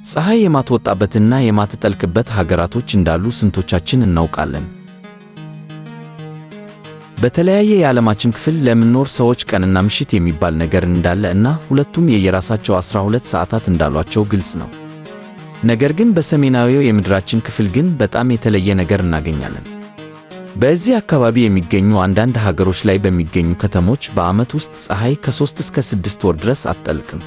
ፀሐይ የማትወጣበትና የማትጠልቅበት ሀገራቶች እንዳሉ ስንቶቻችን እናውቃለን? በተለያየ የዓለማችን ክፍል ለምንኖር ሰዎች ቀንና ምሽት የሚባል ነገር እንዳለ እና ሁለቱም የየራሳቸው 12 ሰዓታት እንዳሏቸው ግልጽ ነው። ነገር ግን በሰሜናዊው የምድራችን ክፍል ግን በጣም የተለየ ነገር እናገኛለን። በዚህ አካባቢ የሚገኙ አንዳንድ ሀገሮች ላይ በሚገኙ ከተሞች በዓመት ውስጥ ፀሐይ ከ3 እስከ 6 ወር ድረስ አትጠልቅም።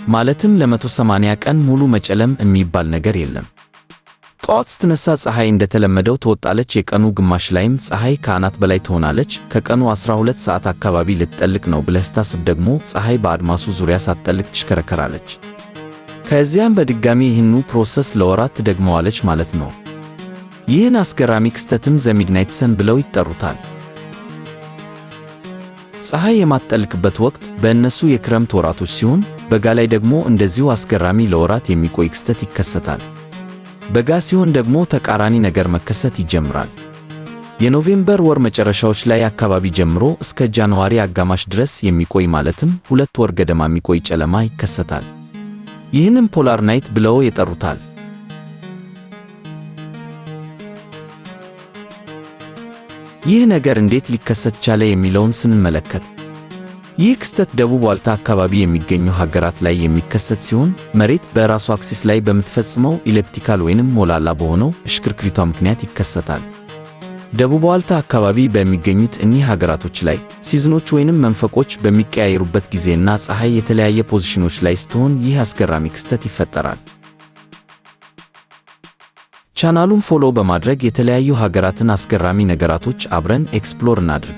ማለትም ለ180 ቀን ሙሉ መጨለም የሚባል ነገር የለም። ጠዋት ስትነሳ ፀሐይ እንደተለመደው ትወጣለች። የቀኑ ግማሽ ላይም ፀሐይ ከአናት በላይ ትሆናለች። ከቀኑ 12 ሰዓት አካባቢ ልትጠልቅ ነው ብለህ ስታስብ ደግሞ ፀሐይ በአድማሱ ዙሪያ ሳትጠልቅ ትሽከረከራለች። ከዚያም በድጋሚ ይህንኑ process ለወራት ትደግመዋለች ማለት ነው። ይህን አስገራሚ ክስተትም the midnight sun ብለው ይጠሩታል። ፀሐይ የማትጠልቅበት ወቅት በእነሱ የክረምት ወራቶች ሲሆን፣ በጋ ላይ ደግሞ እንደዚሁ አስገራሚ ለወራት የሚቆይ ክስተት ይከሰታል። በጋ ሲሆን ደግሞ ተቃራኒ ነገር መከሰት ይጀምራል። የ November ወር መጨረሻዎች ላይ አካባቢ ጀምሮ እስከ January አጋማሽ ድረስ የሚቆይ፣ ማለትም 2 ወር ገደማ የሚቆይ ጨለማ ይከሰታል። ይህንም polar night ብለው ይጠሩታል። ይህ ነገር እንዴት ሊከሰት ቻለ የሚለውን ስንመለከት፣ ይህ ክስተት ደቡብ ዋልታ አካባቢ የሚገኙ ሀገራት ላይ የሚከሰት ሲሆን፣ መሬት በራሷ axis ላይ በምትፈጽመው elliptical ወይንም ሞላላ በሆነው እሽክርክሪቷ ምክንያት ይከሰታል። ደቡብ ዋልታ አካባቢ በሚገኙት እኒህ ሀገራቶች ላይ season ኦች ወይንም መንፈቆች በሚቀያየሩበት ጊዜና ፀሐይ የተለያየ ፖዚሽኖች ላይ ስትሆን ይህ አስገራሚ ክስተት ይፈጠራል። ቻናሉን follow በማድረግ የተለያዩ ሀገራትን አስገራሚ ነገራቶች አብረን explore እናድርግ።